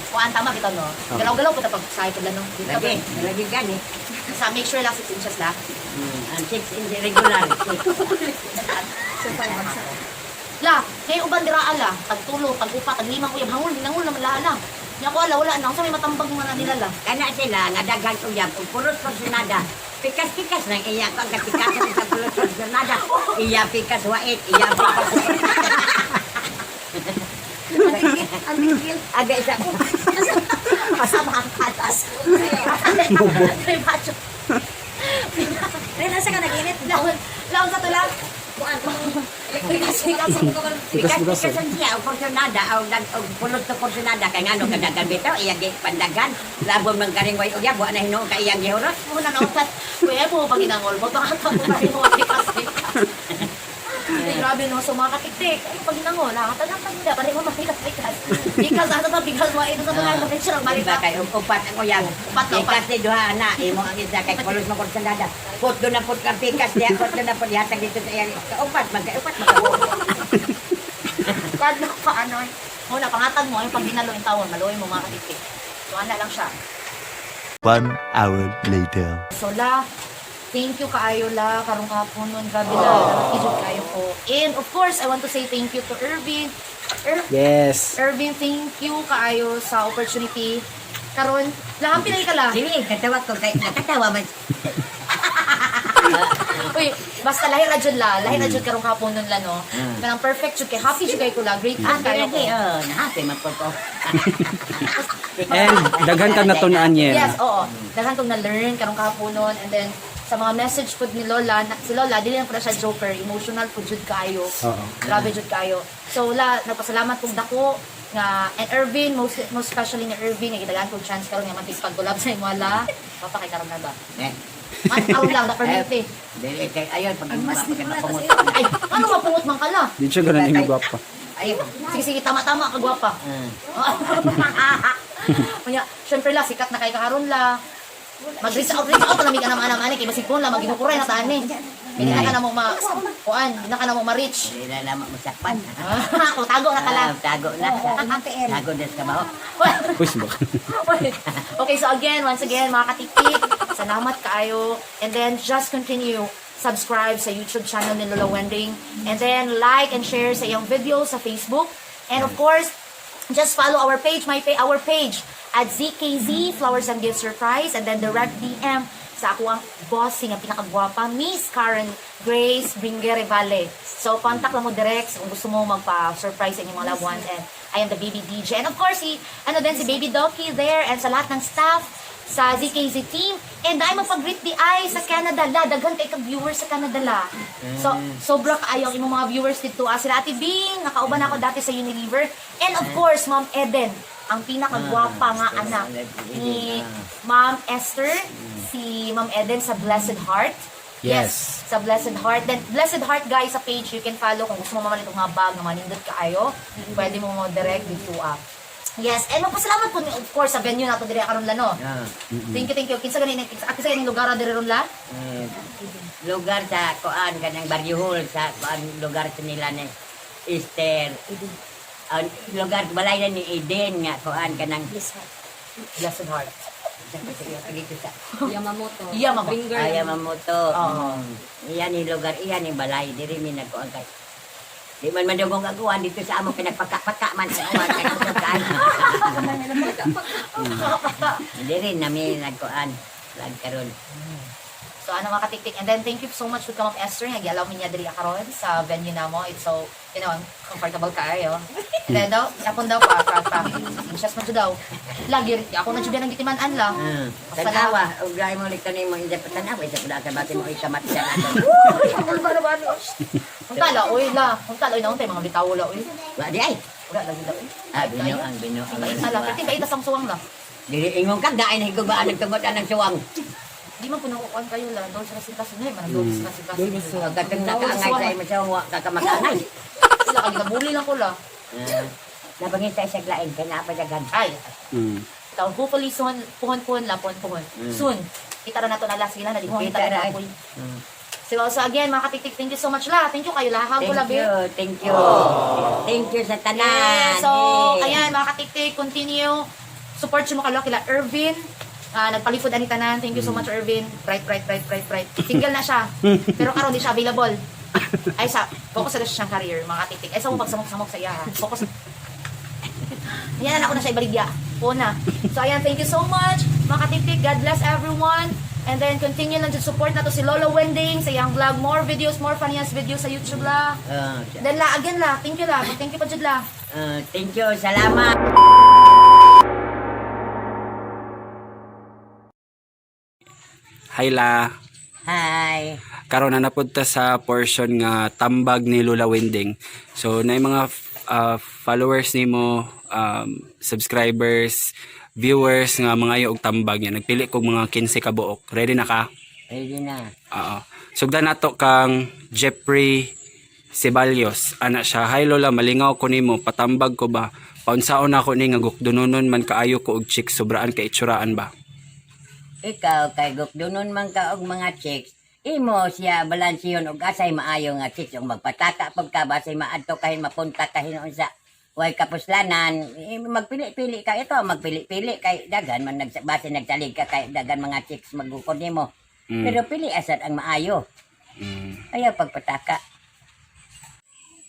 Kuan tama bitaw no. Galaw-galaw ko ta pag sa ko no. Dito ba? Lagi lagi gani. Sa make sure lang 6 inches la. Ang 6 in regular six. La, kay uban dira ala, tag tulo, tag upat, tag limang uyab hangul, hinangul naman la ala. Nya ko ala wala na unsa may matambag mga na nila la. Kana sila nga daghan uyab ug pulos porsyonada. Pikas-pikas nang iya ko ang kapikasan sa pulos porsyonada. Iya pikas wait, iya pikas. Aga isa Asa makakatas. Bobo. Macho. Ren, asa ka nag-init? Laon, laon sa tula. Buwan. Pikas, pikas. Pikas-pikas, Pikas-pikas ang siya, og porsyonada, og dag og pulot to porsyonada kay ngano kadagan bitaw iya gi pandagan. Labon man karing way uyab wa na hinuon ka iyang gihurot. Muna na upat. Kuya mo pag inangol mo, baka tamo pa rin mo pikas, pikas. Ay, grabe no, so mga katiktik, ay pag inangol, ha, tagang pag hindi, pare mo mapikas, pikas. Pikas, ato pa, pikas, wa, ito sa mga picture, ang Di ba marita. kay og upat ang uyab. Upat na upat. Pikas ni duha na imo ang isa kay pulot mo porsyonada. Put do na put kang pikas diya, put do na put ihatag dito sa iyang kaupat man kay upat man. Kad na pa, ano. Muna, pangatag mo, ay pag ginalo yung tawon, maluoy mo mga katiktik. So, ana lang siya. 1 hour later. So la, thank you kaayo la, karong hapon nun, grabe la, nakikijud kaayo ko. And of course, I want to say thank you to Irvin. Yes. Irvin, thank you kaayo sa opportunity. Karon, la happy na ka la. Sige, katawa ko kay nakatawa man. Uy, basta lahi ra jud la, lahi ra jud karong hapon nun la no. Kanang perfect jud kay happy jud kay ko la, grateful Ah, kayo lagi ko. oh, nahappy man po ko. And daghan ka natunan yan. Yes, oo. Daghan kong na-learn karong kahaponon and then sa mga message po ni Lola, na, si Lola dili lang pala siya joker, emotional po jud kaayo. Oo. Grabe jud kaayo. So la, nagpasalamat kong dako nga and Irvin most most especially ni Irvin nga gidaghan kong chance karon nga matigpag-collab sa imo la. Papa kay karon na ba? Eh, Ano karon lang da permanente. Dili kay ayon pag mapungot. Ay, ano mapungot man kala? Di siya ganun yung gwapa. Ayon. Sige sige, tama-tama ka gwapa. Unya, syempre la sikat na kay karon la. Mag-reach out, reach out na mig anam-anam ani kay basig la maginukuray na taan ni. Hindi na ka na mo ma kuan, hindi na ka na mo ma-reach. Dili na mo masakpan. Kung tago na ka lang. Ah, tago na. Tago na sa kabaho. Uy, baka. Okay, so again, once again, mga katiktik, salamat kaayo. And then, just continue subscribe sa YouTube channel ni Lola Wending. And then, like and share sa iyong video sa Facebook. And of course, just follow our page, our page at ZKZ Flowers and Gifts Surprise. And then, direct DM sa ako ang bossing, ang pinakagwapa, Miss Karen Grace Bringere Valle. So, contact lang mo direct kung gusto mo magpa-surprise sa inyong mga loved ones. And I am the baby DJ. And of course, si, ano din, si Baby Doki there and sa lahat ng staff sa ZKZ team. And ay magpag-greet the eye sa Canada la. Daghan kay kag viewers sa Canada la. So, sobra kaayo ang imong mga viewers dito. Ah, sila Ate Bing, nakauban ako dati sa Unilever. And of course, Ma'am Eden, ang pinakagwapa nga anak ni Ma'am Esther, si Ma'am Eden sa Blessed Heart. Yes. Sa Blessed Heart. Then, Blessed Heart, guys, sa page, you can follow kung gusto mo mamalit og mga bag na manindot kaayo. Pwede mo mo direct dito ah. Yes, and magpasalamat po of course sa venue nato dire karon la no. Ah. Thank you, thank you. Kinsa ganin kinsa kinsa ganing lugar dire ron la? Eh, lugar sa kuan kanang Barrio Hall sa kuan lugar sa nila ni Easter. Ang lugar balay na ni Eden nga kuan kanang Blessed Heart. sa dito sa Yamamoto. Yamamoto. Finger. Ay, Yamamoto. Oo. Iyan ni lugar, iyan ni balay diri mi nagkuan kay. Di man madugong aguan dito sa amo pinagpaka-paka man ang uwan kay kuan. Diri nami nagkuan lag karon. So ano mga katiktik. And then thank you so much to Ma'am Esther nga giallow mi niya diri karon sa venue namo. It's so, comfortable kaayo. And then daw, apon daw pa pa pa. Anxious man jud daw. Lagi ako na jud ang gitiman-an la. Tanawa, ug lahi mo liktan nimo inda pa tanawa isa pud ka bati mo ikamat sa nato. Unta la, oy la. Unta la, oy nauntay mga bitawo la, oy. Wa di ay. Wala lagi la, oy. Ah, bino ang bino ang. Baita la, pwede baita sang suwang la. Dili ingon ka daay na higugaan nagtungod anang suwang. Di man kuno kuan kayo la, dol sa kasing na man dol sa kasing. Pag katong nakaangay sa imo sa wa ka kamakaangay. Sila kag nabuli lang ko la. Ah, Nabangin sa isang lain kay naa pa daghan. Ay, taw hopefully soon, puhon-puhon la, puhon-puhon. Soon. Kita ra nato na la sila na di ko Kita kita ra, ra ay. ko. So, so again, mga katiktik, thank you so much la. Thank you kayo la. Hug ko la, Thank be. you, thank you. Thank you sa tanan. Yeah, so, Eh. ayan, mga katiktik, continue. Support mo kalo kila Irvin. Ah, nagpalipod ani tanan. Thank you so much, Irvin. Bright, bright, bright, bright, bright. Single na siya. Pero karon di siya available. Ay sa focus sa siyang career, mga katiktik. Ay sa mo pagsamok-samok sa iya. Ha. Focus. Ayan, ako na siya ibaligya. Po na. So ayan, thank you so much, mga katiktik. God bless everyone. And then continue lang to support na to si Lolo Wending sa iyang vlog. More videos, more funniest videos sa YouTube la. Ah, Then la, again la, thank you la. Thank you pa jud la. ah, thank you, salamat. Hi la. Hi. Karon na napud ta sa portion nga tambag ni Lola Wending. So na mga followers nimo, subscribers, viewers nga mga og tambag niya. Nagpili kog mga 15 ka buok. Ready na ka? Ready na. Oo. Sugdan nato kang Jeffrey Ceballos. Ana siya, "Hi Lola, malingaw ko nimo, patambag ko ba? Paunsaon ako ni nga gukdunonon man kaayo ko og chicks, sobraan kay itsuraan ba?" Ikaw kay gukdunon man ka og mga chicks, imo siya balansiyon og asay maayo nga chicks ug magpataka pag ka basay maadto kahin mapunta kahin unsa way kapuslanan, eh, magpili-pili ka ito, magpili-pili kay daghan man base nagsalig ka kay daghan mga chicks magukod nimo. Pero pili asad ang maayo. Ayaw pagpataka.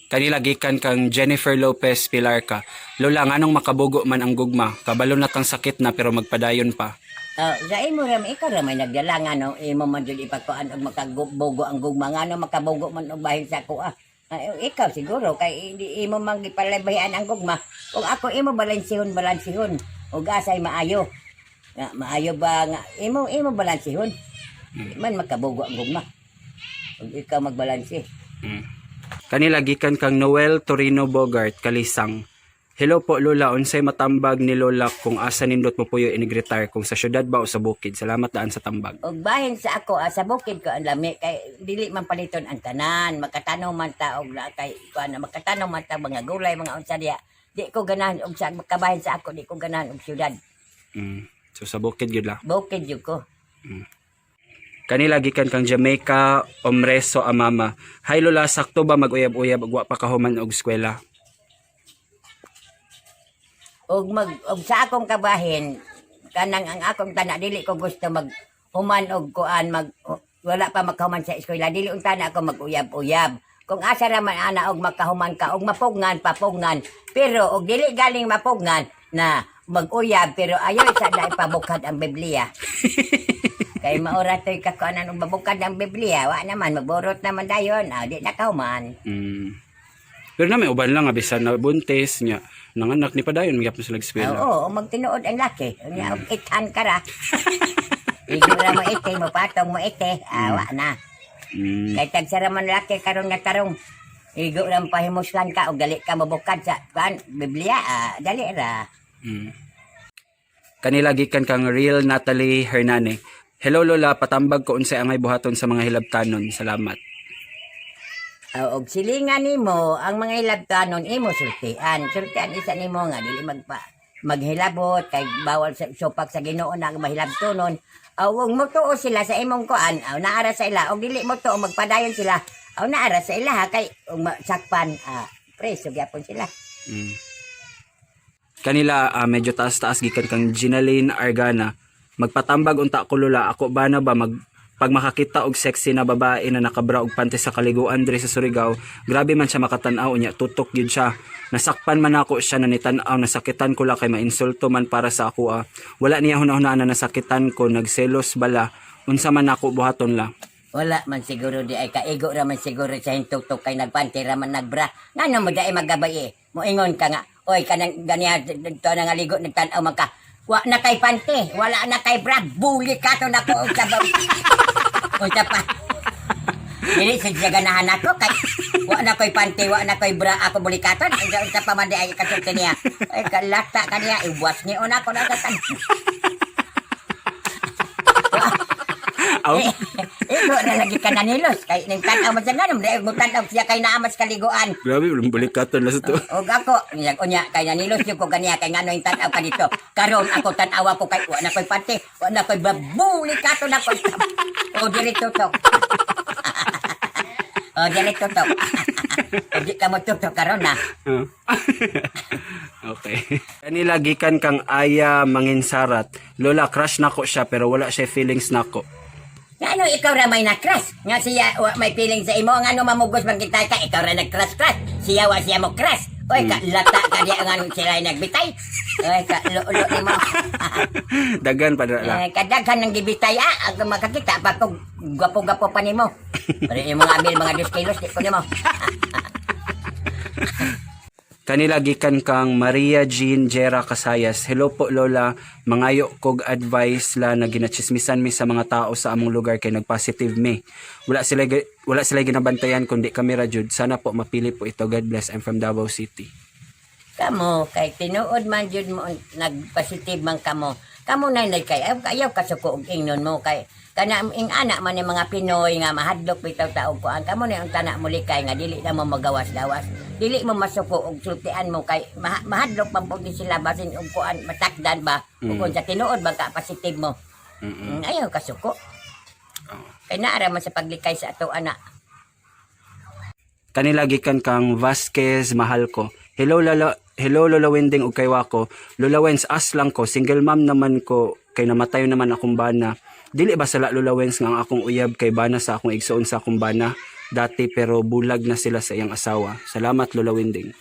Kanila gikan kang Jennifer Lopez Pilarca. "Lola, nganong makabugo man ang gugma? Kabalo na tang sakit na pero magpadayon pa." Oh, sa imo ra ikaw ra may nagdala nga no imo man jud ipagkuan og makabugo ang gugma nga no makabugo man og bahin sa kuha. Ah, ikaw siguro kay hindi imo man gipalabayan ang gugma. Ug ako imo balansihon balansihon ug asay maayo. Nga maayo ba nga imo imo balansihon. Di man makabugo ang gugma. Ug ikaw magbalanse. Kanila gikan kang Noel Torino Bogart Kalisang. Hello po Lola, unsay matambag ni Lola kung asa nindot mo puyo inig-retire, kung sa syudad ba o sa bukid? Salamat daan sa tambag. Og bahin sa ako ah, sa bukid ko ang lami kay dili man paliton ang tanan, makatanaw man ta og la kay kuan, makatanaw man ta mga gulay, mga unsa diya. Di ko ganahan og sa kabahin sa ako, di ko ganahan og syudad. So sa bukid gyud la. Bukid jud ko. Kanila gikan kang Jamaica, Omreso Amama. Hi Lola, sakto ba mag-uyab-uyab ug wa pa kahuman og eskwela? Og mag og sa akong kabahin, kanang ang akong tana dili ko gusto mag human og kuan, mag wala pa makahuman sa eskwela, dili unta na ako mag-uyab-uyab. Kung asa ra man ana og makahuman ka og mapugngan, papugngan, pero og dili galing mapugngan na mag-uyab, pero ayaw sa dai pabukad ang Biblia. Kay maura to'y kakuanan og mabukad ang Biblia, wa naman magborot naman dayon, ah, di na kahuman. Pero na may uban lang nga bisan na buntis nya nanganak ni padayon magyapon sila eskwela. Oo, magtinuod ang laki. Unya, og ithan ka ra. Igo ra mo ite, mo patong mo ite. Awa na. Kay tagsara man laki karon nga tarong. Igo ra mo pahimuslan ka og dali ka mabukad sa kuan Biblia, ah, dali ra. Kanila gikan kang Real Natalie Hernane. Hello Lola, patambag ko unsay angay buhaton sa mga hilabtanon. Salamat. Ah, og silingan nimo ang mga hilabtanon imo sultian. Sultian isa nimo nga dili magpa maghilabot kay bawal sa supak sa Ginoo na ang mahilabtonon. Aw og motuo sila sa imong kuan, aw naara sa ila, og dili mo tuo magpadayon sila. Aw naara sa ila ha, kay og sakpan, ah, preso gyapon sila. Kanila medyo taas-taas gikan kang Ginaline Argana. Magpatambag unta ko Lola, ako ba na ba mag pag makakita og sexy na babae na nakabra og panty sa kaliguan diri sa Surigao, grabe man siya makatan-aw unya tutok gyud siya. Nasakpan man ako siya na nitan-aw, nasakitan ko la kay mainsulto man para sa ako ah. Wala niya hunahunaan na nasakitan ko, nagselos bala. Unsa man ako buhaton la. Wala man siguro di ay kaigo ra man siguro sa hintugtog kay nagpanty ra man nagbra. Ngano mo di ay magabay eh. Moingon ka nga, oy kanang ganiya to na nga ligo nagtan-aw man ka. Wa na kay panty, wala na kay bra, buli ka to nako og sabaw. Unsa pa? Dili sa siya ganahan ako kay wa na koy panty, wa na koy bra, ako bulikaton. Unsa unsa pa man di ay kasulti niya. Ay kalata kaniya, iwas ni una ko na sa tan. Aw. Eh, iko na lagi ka nanilos kay ning tan-aw man siya nganong dahil mo tan-aw siya kay naamas kaliguan. Grabe, bulikaton la sa to. Og ako, niyag unya kay nanilos yung ko ganiya kay ngano yung tan-aw ka dito. Karon ako tan-awa ko kay wa na koy pante, wa na koy babuli ka to na koy. O diri tutok. O diri tutok. O di ka mo tutok karon na. Ah. Okay. Kanila gikan kang Aya Manginsarat. Lola, crush nako siya pero wala siya feelings nako. Nga ano ikaw ra may na-crush? Nga siya wa may feeling sa imo, nga ano mamugos man kita ka, ikaw ra nag-crush crush. Siya wa siya mo crush. Oy ka lata ka diya nga anong sila ay nagbitay. Oy ka lulo nimo. Dagan pa la. Eh, kadaghan ng gibitay ah, ang makakita pa kog gwapo-gwapo pa nimo. Pero yung mga abil mga 2 kilos di ko nimo. Kanila gikan kang Maria Jean Jera Casayas. Hello po Lola, mangayo kog advice la na ginachismisan mi sa mga tao sa among lugar kay nagpositive mi. Wala sila ginabantayan kundi kami ra jud. Sana po mapili po ito. God bless. I'm from Davao City. Kamo kay tinuod man jud mo nagpositive man kamo. Kamo na nay kay ayaw, ayaw kasuko og ingnon mo kay kana ing anak man ni mga Pinoy nga mahadlok bitaw ta og kuan kamo na ang tanak mo likay nga dili na mo magawas-gawas. Dili mo masuko og sultian mo kay mahadlok man pud ni sila basin og kuan matakdan ba ug kung sa tinuod ba ka positive mo. Ayaw kasuko. Kay naara man sa paglikay sa ato anak. Kanila gikan kang Vasquez Mahal ko. Hello Lola, hello Lola Wending ug kay Wako. Lola Wens as lang ko, single mom naman ko kay namatay naman akong bana. Dili ba sala Lola Wens nga ang akong uyab kay bana sa akong igsoon sa akong bana dati pero bulag na sila sa iyang asawa. Salamat Lola Wending.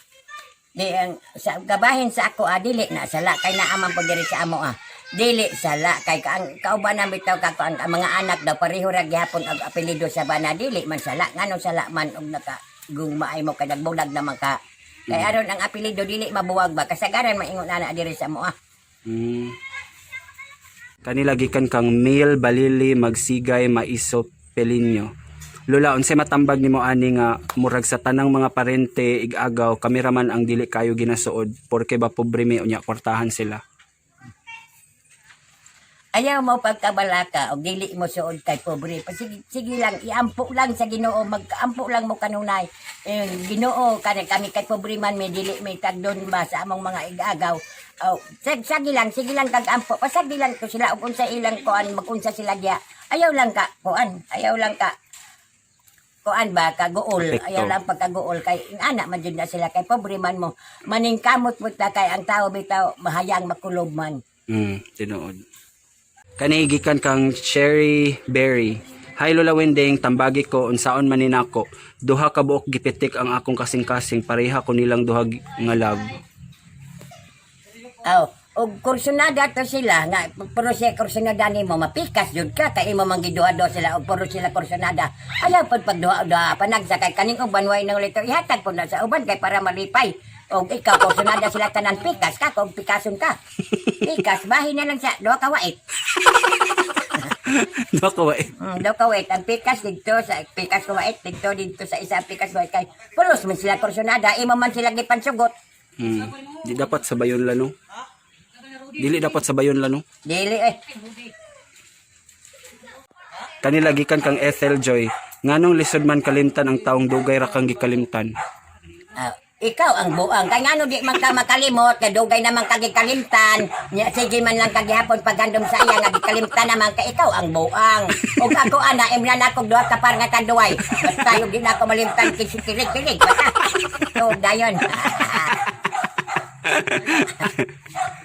Di ang sa gabahin sa ako ah, dili na sala kay naaman po diri sa amo ah. Dili sala kay ang kauban na bitaw ka ang, ang mga anak daw pareho ra gihapon og apelyido sa bana, dili man sala, ngano sala man og naka gugmaay mo kay nagbulag naman ka. Kay aron ang apelyido dili mabuwag ba kasagaran maingon ana diri sa amo ah. Kanila gikan kang Mil Balili Magsigay Maiso Pelinyo. Lola, unsay matambag nimo ani nga murag sa tanang mga parente igagaw kami ra man ang dili kayo ginasuod porke ba pobre mi, unya kwartahan sila? Ayaw mo pagkabalaka og dili mo suod kay pobre. Pa sige, sige lang, iampo lang sa Ginoo, magkaampo lang mo kanunay. Eh, Ginoo kani kami kay pobre man may dili may tagdon ba sa among mga igagaw. Oh, sige lang, sige lang kag ampo. Pasagi lang ko sila og unsa ilang kuan, magunsa sila diya. Ayaw lang ka kuan, ayaw lang ka kuan ba kaguol. Epekto. Ayaw lang pagkaguol kay anak man jud na sila kay pobre man mo. Maningkamot mo ta kay ang tao bitaw mahayang makulob man. Tinuod. Kani gikan kang Cherry Berry. Hi Lola Wending, tambagi ko unsaon man ni nako. Duha ka buok gipitik ang akong kasing-kasing, pareha ko nilang duha nga love. Aw, og kursunada to sila nga pero siya kursunada nimo mapikas jud ka kay imo man giduha-duha sila og puro sila kursunada. Ayaw pud pagduha-duha panagsa kay kaning uban way nang lito ihatag pud na sa uban kay para malipay. Og ikaw kursunada sila tanan, pikas ka kung pikason ka. Pikas bahin na lang sa duha ka wait. Duha ka wait. Duha ka wait ang pikas didto sa pikas ka wait didto didto sa isa pikas wait kay pulos man sila kursunada, imo man sila gipansugot. Di dapat sabayon la, no. Dili dapat sabayon la, no. Dili eh. Kanila gikan kang Ethel Joy. Nganong lisod man kalimtan ang taong dugay ra kang gikalimtan? Ah, ikaw ang buang. Kay ngano di man ka makalimot, kay dugay naman ka gikalimtan. Nya sige man lang kagihapon paghandom sa iya nga gikalimtan naman kay ikaw ang buang. Ug ako ana imna na akong duha ka par nga kanduay. Basta yung di na ako malimtan kilig-kilig basta. So dayon.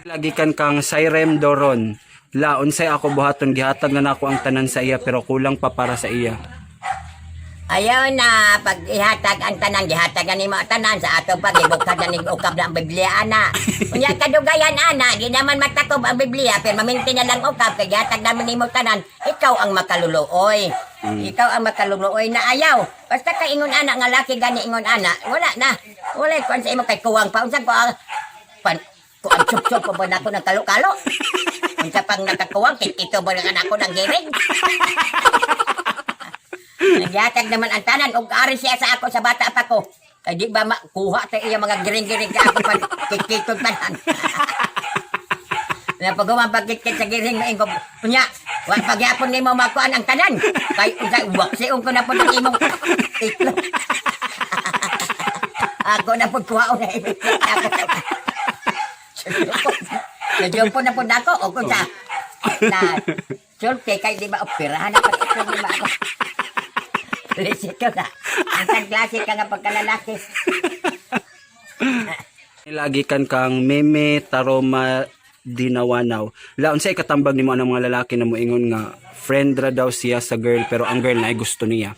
Lagi kan kang Cyrem Doron. La, unsay ako buhaton, gihatag na nako ang tanan sa iya pero kulang pa para sa iya. Ayaw na pag ihatag ang tanan, gihatag na nimo ang tanan sa ato pag ibukad na ning ukab na ang Biblia ana. Unya kadugayan ana, di naman matakob ang Biblia pero maminti na lang ukab kay gihatag naman nimo tanan, ikaw ang makaluluoy. Ikaw ang makaluluoy na ayaw. Basta kay ingon ana nga laki gani ingon ana, wala na. Wala kuan sa imo kay kuwang pa unsa ko ang pan kuan sup-sup pa ba nako ng kalo-kalo. Unsa pang nakakuwang kit-kito ba nga nako ng giring. Nagyatag naman ang tanan og ari siya sa ako sa bata pa ko. Kay di ba makuha ta iya mga giring-giring ka ako pan kikitong tanan. Na pag pagkikit sa giring maingko unya, wa pagyapon nimo makuan ang tanan. Kay unsay waksiong ko na pud ang imong itlog. Ako na pud kuhaon na imong ako. Nadyopo na pud ako o kung sa na sulti kay di ba operahan na pag ito di ba ako. Lisito na. Ang tagklase ka nga pagkalalaki. Lagi kan kang Meme Taroma Dinawanaw. La, unsay katambag nimo ang mga lalaki na moingon nga friend ra daw siya sa girl pero ang girl na ay gusto niya?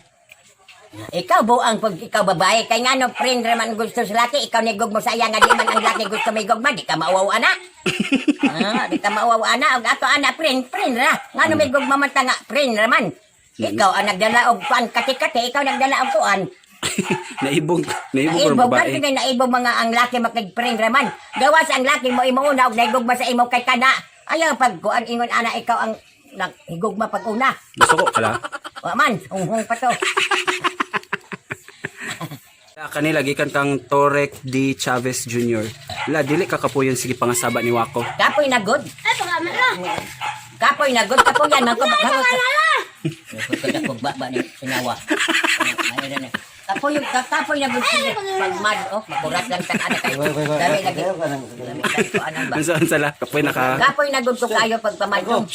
Ikaw buang pag ikaw babae kay ngano friend ra man gusto sa laki, ikaw ni mo sa iya nga di man ang laki gusto may gugma, di ka mauwaw ana. Ah, di ka mauwaw ana og ato ana friend friend ra. Ngano may gugma man ta nga friend ra man. Ikaw ang nagdala og kuan kati-kati, ikaw nagdala og kuan. Naibog, naibog ang Naibog babae. kan kay naibog mga ang laki makig-friend ra man. Gawas ang laki mo imo una og naigugma sa imo kay kana. Ayaw pag kuan ingon ana ikaw ang naghigugma pag una. Gusto ko kala. Wa man, hunghong pa to. La, kanila gikan kang Torek D Chavez Jr. La, dili ka kapuyon sige pangasaba ni Wako. Kapoy na good. Ay, pagkaman na. Kapoy na good kapoy yan man ko ba ba ni sinawa. Kapoy yung kapoy na good sila. Pag mad oh, makurat lang tan ana kay. Dami lagi. Dami lagi ko anang ba. Unsa unsa la? Kapoy na ka. Kapoy na good ko kayo pag pamadlong.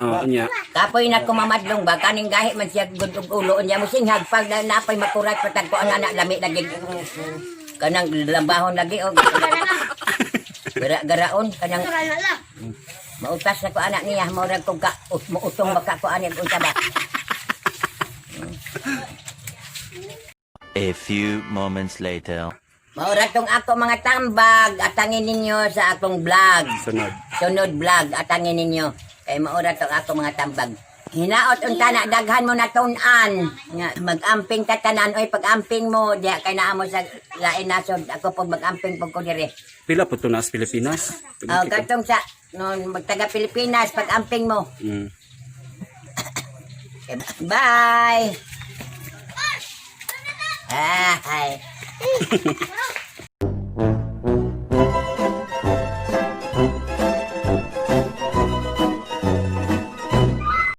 Oh, unya. Kapoy na kumamadlong ba kaning gahi man siya good og ulo unya mo singhag pag na, napay makurat patag ko ang anak lami lagi. Kanang lambahon lagi og gara-garaon kanang Pagkaman na. mautas na ko anak niya, murag kog ka muutong baka ko ani unsa ba. A few moments later. Maura tong ako mga tambag, atangin ninyo sa akong vlog. Sunod. Sunod vlog, atangin ninyo. Kay maura tong ako mga tambag. Hinaot unta na daghan mo na tun-an. Nga mag-amping ka tanan oy pag-amping mo diha kay naa mo sa lain nasod ako pag mag-amping pag ko diri. Pila po to na sa Pilipinas? Oh, katong sa no magtaga Pilipinas pag-amping mo. Mm. Bye. Ay.